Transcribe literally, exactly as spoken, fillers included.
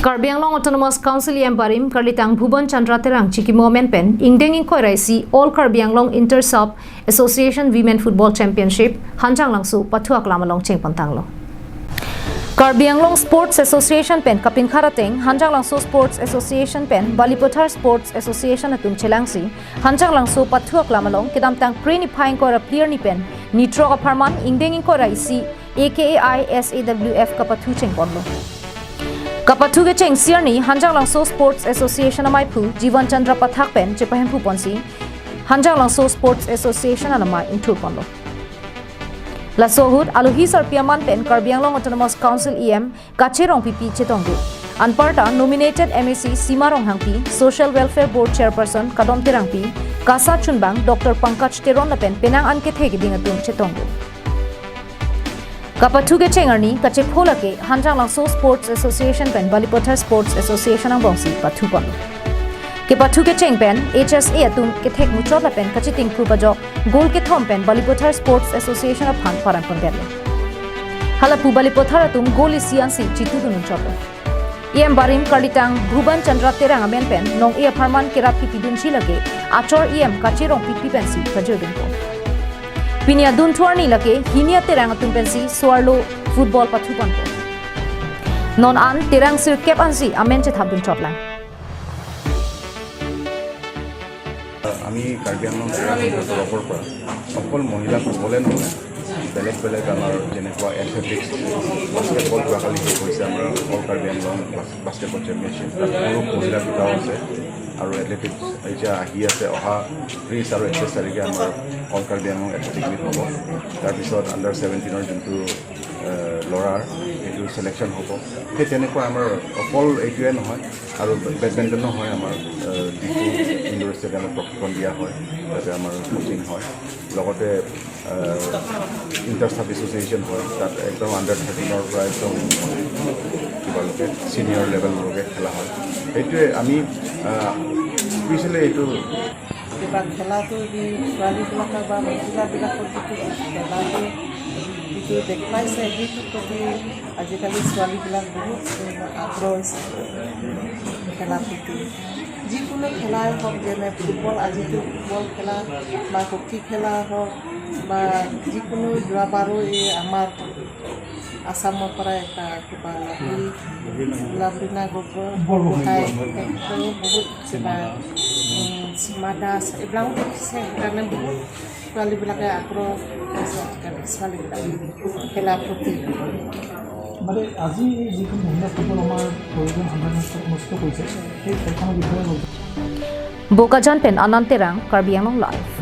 Karbi Anglong Autonomous Council E M barim Karlitang Bhuban Chandra Terang chikimo amen pen ingdeng ingkoi ra isi All Karbi Anglong Inter Sub Association Women Football Championship Hanjanglangso pathu aklam along chengpon tanglo. Karbi Anglong Sports Association pen kapinkhat ateng Hanjanglangso Sports Association pen Balipathar Sports Association atum chelangsi Hanjanglangso pathu aklam along kedamtang Phre niphai ingkoi ra phli arni pen nithrok apharman ingdeng ingkoi ra isi A K A I S A W F kapathu chengponlo. Kapathu kecheng isi arni Hanjanglangso Sports Association amaiphu Jivan Chandra Pathak pen chepahemphu ponsi Hanjanglangso Sports Association anamai ingthurponlo. Laso ahut alohi sarpi aman pen Karbi Anglong Autonomous Council E M Kache Rongpipi chetongdun. Anparta nominated M A C Sima Ronghangpi, Social Welfare Board Chairperson Kadom Terangpi, KASA chunbang Doctor Pankaj Teron lapen penang an kethe keding atum chetongdun. Kapathu kecheng arni kachepho lake Hanjanglangso Sports Association pen Balipathar Sports Association angbongsi pathuponlo. Kepathu kecheng pen H S A atum kethek muchot lapen kachiting phu pajok goal kethom pen Balipathar Sports Association aphan paran pondetlo. Halapu Balipathar atum goal isi ansi chitudun unchotlo. E M barim Karlitang Bhuban Chandra Terang amen pen nong-e apharman kerap kipidunji lake achor E M Kache Rongpipi pensi pajirdunpo. Pini adunthu arni lake hini aterang atum pensi so-arlo football pathuponpo. Non an terang sirkep ansi amen chethapdun chotlang. আমি কাৰ্বি আংলং ক্ৰীড়া সংঘৰ তৰফৰ পৰা অকল মহিলাসকলে নহয়, বেলেগ বেলেগ আমাৰ যেনেকুৱা এথলেটিক্স, বাস্কেটবল, যোৱাকালি শেষ হৈছে আমাৰ অল কাৰ্বি আংলং বাস্কেটবল চেম্পিয়নশ্বিপ, তাত পুৰুষ মহিলা দুটাও আছে আৰু এথলেটিক্স এতিয়া আহি আছে, অহা ত্ৰিছ আৰু একত্ৰিছ তাৰিখে আমাৰ অল কাৰ্বি আংলং এথলেটিক মিট হ'ব। তাৰপিছত আণ্ডাৰ ছেভেণ্টিনৰ যোনটো ল'ৰাৰ এইটো ছিলেকশ্যন হ'ব। সেই তেনেকুৱা আমাৰ অকল এইটোৱে নহয়, আৰু বেডমিণ্টনো হয় আমাৰ, ডিফু ইনডোৰ ষ্টেডিয়ামত প্ৰশিক্ষণ দিয়া হয়, তাতে আমাৰ কোচিং হয়। লগতে ইণ্টাৰ ছাব এছ'চিয়েশ্যন হয়, তাত একদম আণ্ডাৰ থাৰ্টিনৰ পৰা একদম কিবালৈকে ছিনিয়ৰ লেভেললৈকে খেলা হয়। সেইটোৱে আমি স্পেচিয়েলি এইটো কিবা খেলাটো যি ছোৱালীবিলাকৰ বা মহিলাবিলাকৰ যিটো খেলাটো যিটো দেখুৱাইছে, সেইটো প্ৰতি আজিকালি ছোৱালীবিলাক বহুত আগ্ৰহ হৈছে খেলাৰ প্ৰতি। যিকোনো খেলাই হওক, যেনে ফুটবল, আজিতো ফুটবল খেলা বা হকী খেলা হওক বা যিকোনো, যোৱাবাৰো এই আমাৰ আছামৰ পৰা এটা কিবা লাভলী, লাভলীনা গগৈ, বৰগোহাঁই, তেখেতৰো বহুত কিবা, উম, সীমা দাস, এইবিলাকো দেখিছে। সেইকাৰণে বহুত ছোৱালীবিলাকে আগ্ৰহ হৈছে আজিকালি ছোৱালীবিলাকে খেলাৰ প্ৰতি। মানে আজি এই যিখন মহিলা ফুটবল আমাৰ প্ৰয়োজন সন্ধান অনুষ্ঠিত কৰিছে, সেই খেলখনৰ বিষয়ে অলপ Bokajan pen Anand Terang, Karbi Anglong Live.